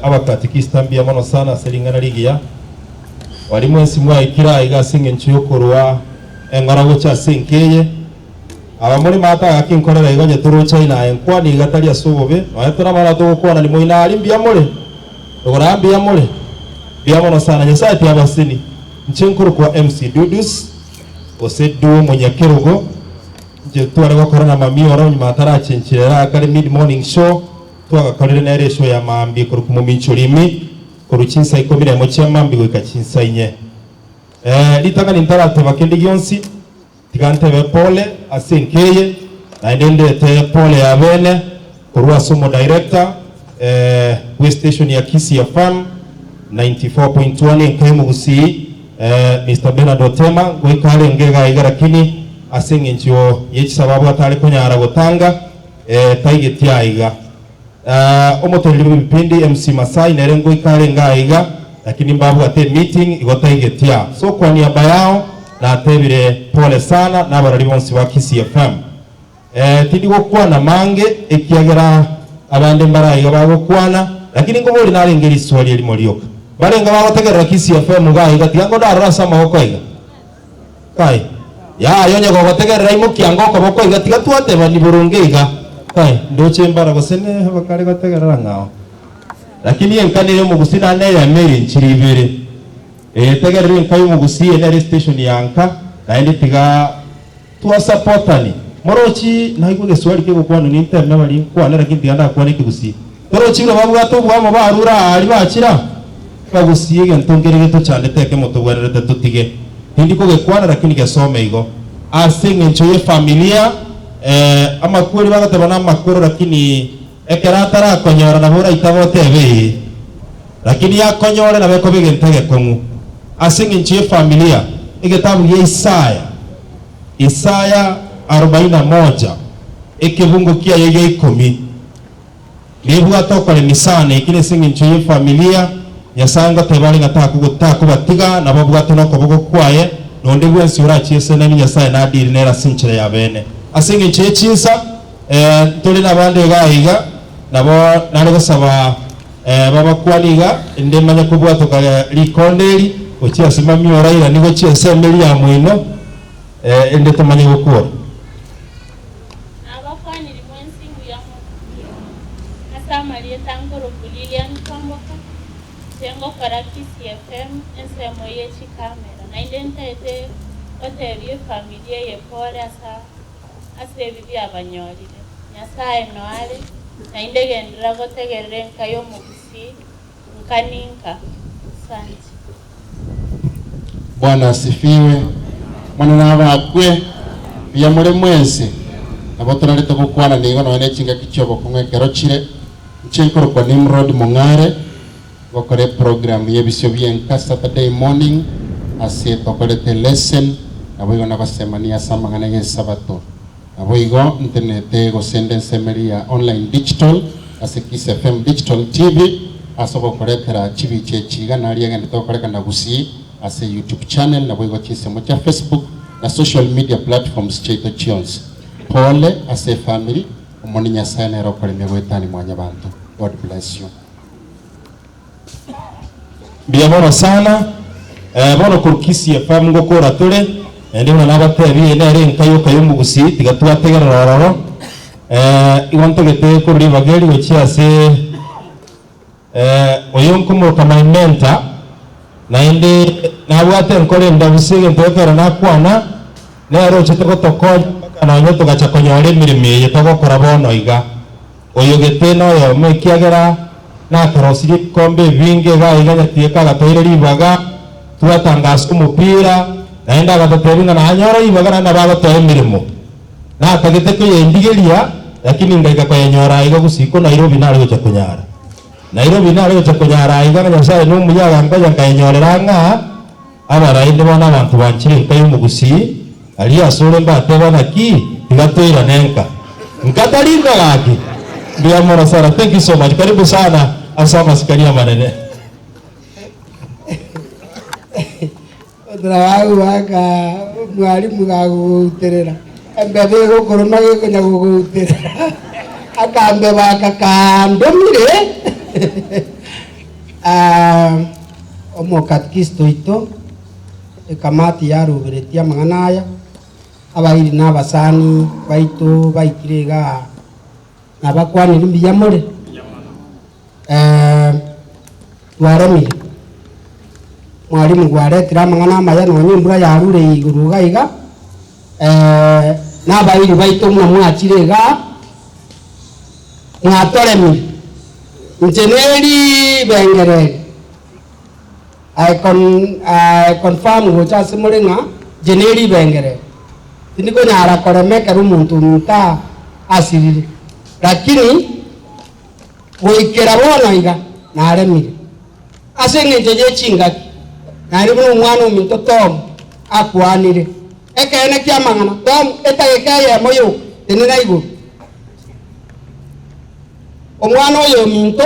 Abakatikista mbuya mono sana ase ring'ana rigiya. Baria mwensi mwaikire aiga ase engencho y'okorua eng'ora gocha ase enka eye. Aba more maate agaki nkorera igo onye torochaine aye nkwane iga tari ase obobe, nonya tore amang'ana togokwana moino aria mbuya more? Rogoro aa mbuya more? Mbuya mono sana. Nyasae tiabaseni. Inche nkorokwa MC Dudus, gose Du omonyakerogo. Inche tware gokora na Mami oro nyuma atarachenchera ere akare mid morning show, twagakorire nere eshow ya maambia ekorokwa Momincho Rimi, korwa chinsa ikomi nemo chia mambia goika chinsa inye. Ritang'ani ntarateba kende gionsi, tiga ntebe pole ase enka eye, naende ndete pole ya bene korwa ase omodirector bwe station ya Kisii FM 94.1 enka y'omogusii Mister Bernard Otema, ngoika arenge iga iga lakini ase eng'encho ye chisababu atare konyara gotanga taigeti aiga. Omoteneneri bw'ebipindi MC Masai nere ngoika arenge aiga lakini mbabwate emeeting igo taigeti aa. So kwa niaba yao natebire pole sana na abarori bonsi ba Kisii FM. Tindi gokwana mange ekiagera abande mbare aiga bagokwana, lakini nkoboria narenge riswali erimo rioka. Mbarenge bagotegerera Kisii FM iga aiga tiga ngondarore ase amaboko aiga. Kai, yaya onye gogotegerera imokia ango okoboko iga tiga twatebani boronge iga. Kai, ndoche mbara gose ne bakare gotegerera ng'ao. Lakini enka neye omogusii naende eyemo ere enchiri ibere. Ee, tegerera enka y'omogusii eye nere estation ya nka naende tiga twasapotani. Morochi naigwe egeswali kegokwanwa ninteme baria nkwane lakini tiga ndakwane ekegusii. Torochi buna babwate obwamo barure aa aria bachira? Abagusii egento nkere getochandete ekemo tobwenerete totige. Tindi kogekwana lakini gesome igo. Ase eng'encho ye familia eh amakweri bagoteba namakoro lakini ekero atarakonyora nabo oraitabe otebe ee. Lakini akonyore nabo ekoba egento egekong'u. Ase eng'encho ye familia egetabu gia Isaya Isaya arobaini na moja ekebungo kiaye gia ikomi. Nebwate okoremia sana, eki nase engencho y'efamilia, Nyasae ngoteba are ng'a takobatiga, nabo abwate nokoboko kwaye, na onde bwensi orachiesene Nyasae nadire nere ase enchera ya bene. Ase engencho ye chinsa, ntore nabande iga aiga, nabo nare gosaba babakwane iga, erinde manye kobwatoka rikonde eri, gochia ase mami orairanie gochia ensemo eria ya moino, erinde tomanye gokora. Nabakwaniri mwensi mbuya mono. Ase amarieta nkorokwa Lilian Kwamboka, inche ngokora Kisii FM ensemo ye chikamera. Naende ntaete gotebia efamiri eye pole asa ase ebi biabanyorire. Nyasaye noare, naende genderera gotegerera enka y'omogusii nka ninka. Asante. Bwana asifiwe. Omonene abakwe, mbuya more mwensi. Nabo torarete gokwana nigo nonya ne chingaki chi'obokong'u ekero chire. Inche nkorokwa Nimrod Mong'are, ngokora eprogram y'ebisio bi'enka Saturday morning ase tokorete lesson, naboigo nagosemania ase amang'ana y'esabato. Naboigo ntenenete gose nde ensemeri ya online digital ase Kiss FM Digital TV ase ogokoretera chibicha echi iga naria egenderete gokorekana Gusii ase YouTube channel naboigo chinsemo chia Facebook na social media platforms chiaito chionsi. Pole ase efamiri, Omoni Nyasae nere okoremia goetania mwanyabanto. God bless you. Mbuya mono sana. Eh, bono korwa Kisii FM ngokora tore, naende buna nabatebia eye nere enka yoka y'omogusii, tiga twategerera ororo. Eh, igo ntagete korwa ribaga eri gochia ase eh, oyo nkomoroka my mentor, naende nabwate enkoro endabu ase egento ekero nakwana, nere ochete gotokonya mpaka nonye togacha konyora emeremo eye togokora bono iga. Oyo gete noyomo, ekiagera nakarosirie ebikombe ebinge iga aiga nyatieka agatoire ribaga, twatangasa omopira, naende agatotebia ng'a nanyore ribaga naende nabo agotoa emeremo. Natagete koyendigeria, lakini ngaika koyenyora aiga gusii ko Nairobi nare gocha konyara. Nairobi nare gocha konyara aiga na Nyasaye nomuya agankonya nkayenyorera ng'a abaraende bono abanto banchire enka y'omogusii, Aria asore mbateba naki, tiga toirane nka. Nka tari nka gaki. Mbuya mono sana. Thank you so much. Karibu sana ase amasikani amanene. Otorabagoaka mwalimu gagogouterera, embebe egokoroma gekonya gogouterera, akambeba aka kandomire. Omokatekisito oito, ekamati yaroberetie amang'ana aya, abairi na abasani baito baikire igaa, nabakwanire mbuya more? Twaremire, mwalimu gwaretire amang'ana amaya nonya embura yarure igoro iga iga, na abairi baito buna mwachire igaa, Mwatoremire, inche neribengereri. I con I confirm gocha ase more ng'a inche neribengereri. Tindi konyara korema ekero omonto ominto asirire, lakini goikera bono iga naremire. Ase engencho ye chingaki, naende buna omwana ominto Tom akwanire, ekeene ki'amang'ana, Tom, etageka eyemo yoka, tenena igoro. Omwana oyominto,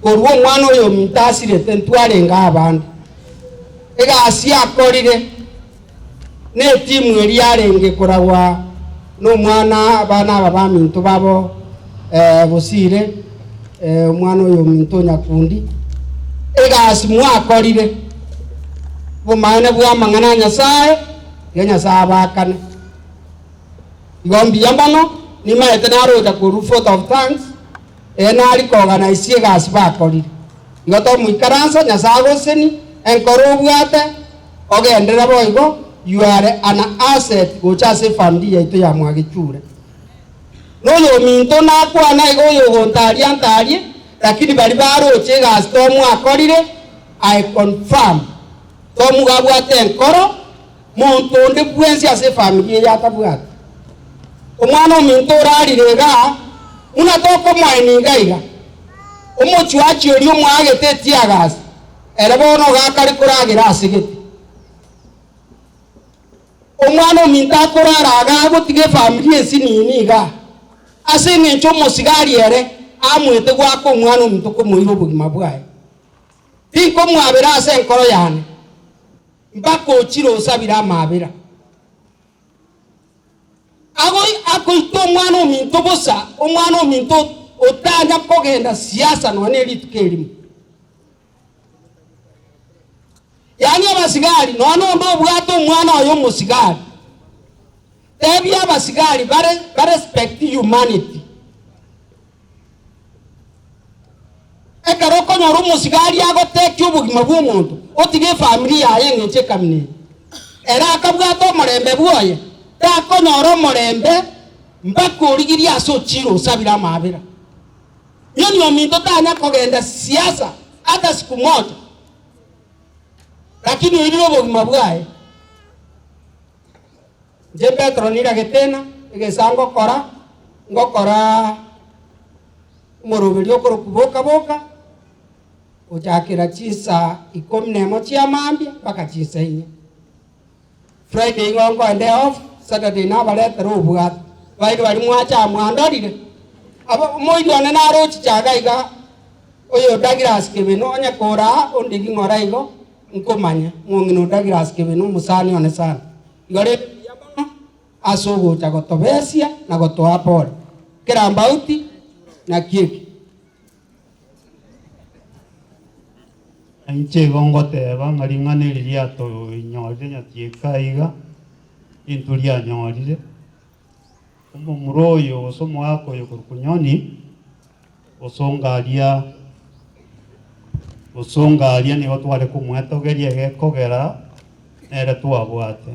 korwa omwana oyominto asirete ntwarenge abande. Egasi akorire netimu eria yarenge koragwa nomwana abana aba baminto babo Bosire, omwana oyominto o Nyakundi. Egasi mwakorire, obomaene bw'amang'ana a Nyasae, tiga Nyasae abakane. Igo mbuya mono, nimaete naroche korwa vote of thanks, eye nari koorganize egasi bakorire. Igo tomoikaransa, Nyasae agosesenie, enkoro obwate, ogenderere boigo, you are an asset gocha ase efamiri yaito ya Mwagechure. Noyominto nakwana iga oyogontaria ntarie, lakini baria baroche egasi tomwakorire, I confirm, Tom iga abwate enkoro, Monto onde bwensi ase efamiri eye atabwati omwana ominto orarire igaa, buna tokomoenia iga iga, omochwachi oria omoagete etiagasi, ere bono iga akare koragera ase gete. Omwana ominto akorara igaa agotiga efamiri ensinini igaa, ase eng'encho omosigari ere amoete goaka omwana ominto komoira obogima bwaye. Tinkomwabera ase enkoro yane. Mpaka ochire osabire amaabera. Agoi akoita omwana ominto bosa, omwana ominto otanya kogenda siasa nonya ne rituko erimo. Yaani abasigari nonya nonde obwate omwana oye omosigari, tebia abasigari bare barespect humanity. Ekero okonyora omosigari agotekia obogima bw'omonto, otiga efamiri yaye eng'encho ekamina eye. Ere akabwata omorembe bwoye, takonyora omorembe mpaka origirie ase ochire osabire amaabera. Nyoni ominto tanya kogenda siasa hata siku moja, lakini oirire obogima bwaye. Inche Petero niragete ng'a egesa ngokora, ngokora omoroberio okorokwa boka boka, gochakera chinsa ikomi na emo chia mambia mpaka chinsa inye. Friday igo nkoenda off, Saturday nabaretera obwato. Baria baria mwacha aa mwandorire, aba omoiri one nare ochicha iga iga, oyo Douglas Kebeno, onye kore aa ondigi ng'ora igo, Nkomanya omong'ina o Douglas Kebe nomosani one sana. Igo rende mbuya mono ase ogocha gotobesia na gotoa pole. Kerambauti naki eke? Inche igo ngoteba ng'a ring'ana eri riatonyorire nyatieka iga, intwe rianyorire, omomura oyo gose omogaka oyo korwa Kunyoni, Gosonga aria, gosonga aria nigo tware komwetogeria egekogera nere twabwate.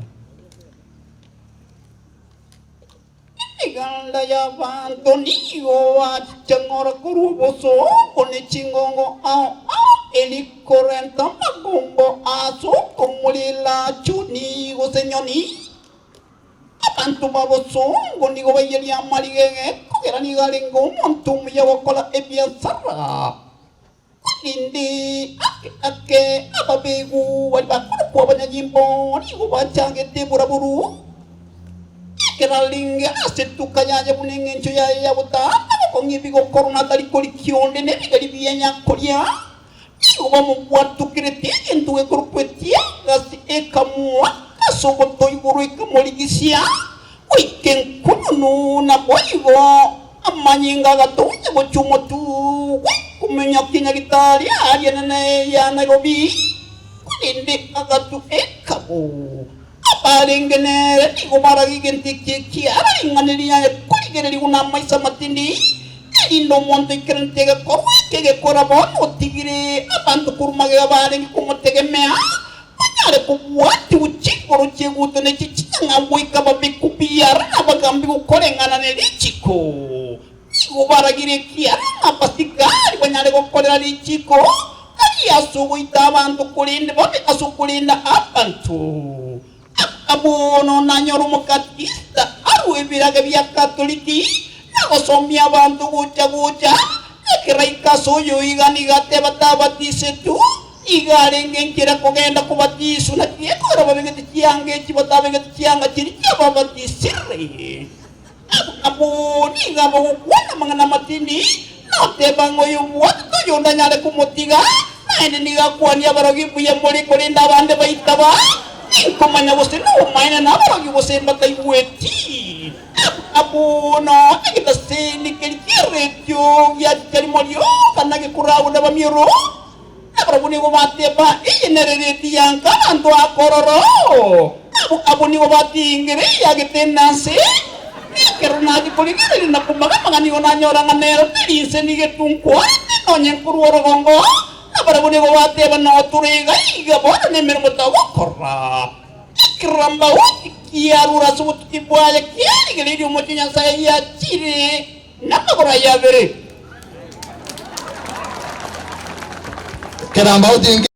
Emeganda y'abanto nigo bacheng'ora korwa obosongo ne chingongo ao ao, eri korenta amagombo ase okomorera chuni gose nyoni. Abanto ba bosongo nigo baiyeria amariga egekogera nigo arenge omonto omuya gokora ebiasara. Korende ake ake ababegu baria bakorokwa abanyanyimbo nigo bachagete eburaburu. Ekero arenge ase etuka yaye buna engencho yaye ya gotanga gokong'ia ebigokoro na atari korikia onde nebigeri bi'enyakoria, Nigo bamobwatokerete egento gekorokwa etiagasi, ekamoaka ase ogoto igoro ekamorigisia goika enkununu, naboigo amanyinga agatonya gochia omotwe goika. Kominyokia nyagitari aaria enene ya Nairobi, korende agatwa ekabo. Abarenge nere nigo baragigente eki ekiara ring'ana riaye korigererigwa namaiso amatindi, erinde omonto aikeranete egekorwa eke egekora bono otigire abanto korwa magega barenge komotegemea, banyare kobwatigwa chingoro chi'eguto ne chi'chinyang'au goika babekwe biara nabagambi gokoreng'ana ne richiko. Nigo baragire ekiara ng'a abasigari banyare gokorera richiko, tari ase ogoita abanto, korende babe ase okorenda abanto. Aka bono nanyore omokatikista arue ebirage bia Katoliki na gosomia abanto gocha gocha, ekero aika ase oyoiga nigo ateba tabatisetwe, nigo arenge enchera kogenda kobatiswa, naki ekero babegete chianga echi batabegete chianga chiria chiababatisire. Abwo nigo abagokwana amang'ana amatindi, noteba ng'a oyobwatete oyonde anyare komotiga, naende nigo akwania abarogi mbuya more, korende abande baitaba, Ninkomanya gose nobomaene nabarogi gose mbataigweti. Abwo nonya egetaseni keria ki'eretio giachicha rimo rioka na gekoragwa nabamioro, Nabarabwo nigo bateba, Eye nere reti ya nka abanto akororo. Nabo abwo nigo batingire eyagetende ase. Ekero nachia korigereria na komaga-maga nigo nanyora ng'a nero teri inse nigo etunkwarete nonya nkorwa orogongo. Nabarabwo nigo bateba, Noo tore iga iga bono nemeremo togokora. Ekerambauti kiarure ase obotuki bwaye kiarigereirie omochie o Nyasae giachire namagoro aye abere. Kerambauti.